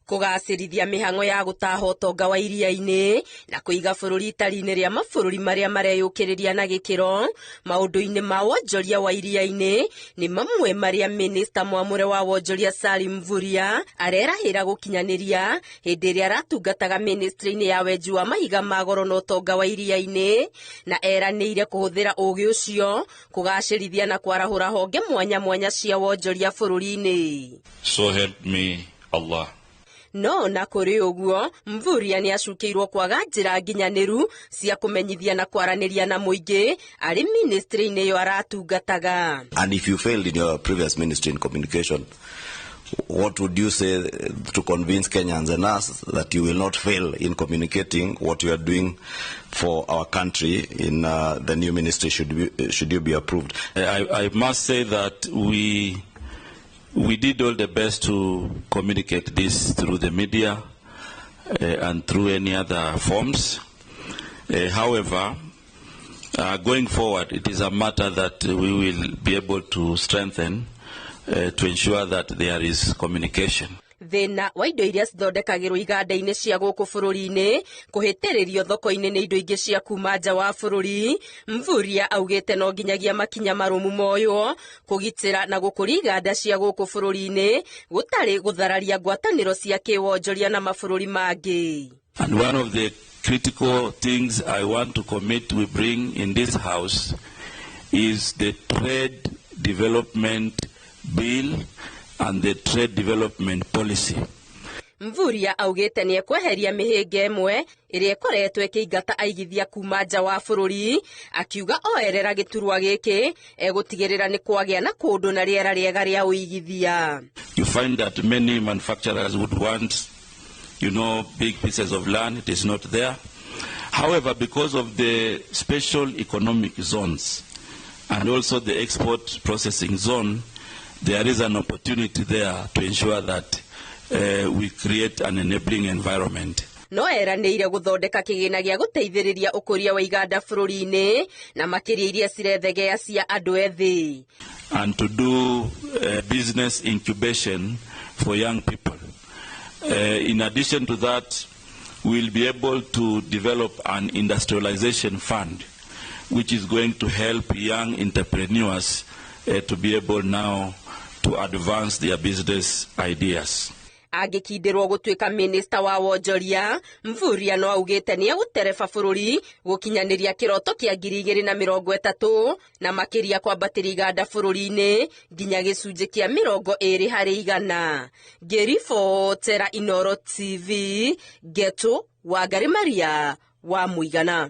Kũgacĩrithia mĩhang'o ya gũtaha ũtonga wa iria-inĩ na kũiga bũrũri itari-inĩ rĩa mabũrũri marĩa mareyũkĩrĩria na gĩkĩro maũndũ-inĩ ma wonjoria wa iria-inĩ nĩ mamwe marĩa minista mwamũre wa wonjoria Salim Mvurya arerahĩra gũkinyanĩria hĩndĩ ĩrĩa aratungataga ministry-inĩ ya wenji wa mahiga ma goro na ũtonga wa iria-inĩ, na eranĩire kũhũthĩra ũgĩ ũcio kũgacĩrithia na kwarahũra honge mwanya mwanya cia wonjoria bũrũri-inĩ. So help me Allah. No na kũrĩ ũguo, Mvurya nĩ acukĩirwo kwaga njĩra nginyanĩru cia kũmenyithia na kwaranĩria na mũingĩ arĩ ministry-inĩ ĩyo aratungataga. And if you failed in your previous ministry in communication, what would you say to convince Kenyans and us that you will not fail in communicating what you are doing for our country in the new ministry should you be approved? I must say that we did all the best to communicate this through the media and through any other forms. However, going forward, it is a matter that we will be able to strengthen to ensure that there is communication. Thĩna wa indo iria cithondekagĩrwo iganda-inĩ cia gũkũ bũrũri-inĩ kũhĩtĩrĩrio thoko-inĩ nĩ indo ingĩ cia kuma nja wa bũrũri, Mvurya augĩte no nginyagia makinya marũmu moywo kũgitĩra na gũkũria iganda cia gũkũ bũrũri-inĩ gũtarĩ gũthararia ngwatanĩro cia kĩwonjoria na mabũrũri mangĩ. And one of the critical things I want to commit we bring in this house is the Trade Development Bill and the Trade Development Policy. Mvurya augĩte nĩ ekweheria mĩhĩnga ĩmwe ĩrĩa ĩkoretwo ĩkĩingata aigithia kuma nja wa bũrũri, akiuga oerera gĩturwa gĩkĩ egũtigĩrĩra nĩ kwagĩa na kũndũ na rĩera rĩega rĩa ũigithia. You find that many manufacturers would want big pieces of land. It is not there. However, because of the special economic zones and also the export processing zone, there is an opportunity there to ensure that we create an enabling environment. No eranĩire gũthondeka kĩgĩna gĩa gũteithĩrĩria ũkũria wa iganda bũrũri-inĩ na makĩria iria cirethegea cia andũ ethĩ. And to do business incubation for young people. In addition to that, we'll be able to develop an industrialization fund, which is going to help young entrepreneurs to be able now to advance their business ideas. Angĩkindĩrwo gũtuĩka minista wa wonjoria, Mvurya no augĩte nĩ egũtereba bũrũri gũkinyanĩria kĩroto kĩa 2030 na makĩria kwambatĩria iganda bũrũri-inĩ nginya gĩcunjĩ kĩa 20%. Ngĩribotera Inooro TV, Ngetu Wangari Maria wa Mũigana.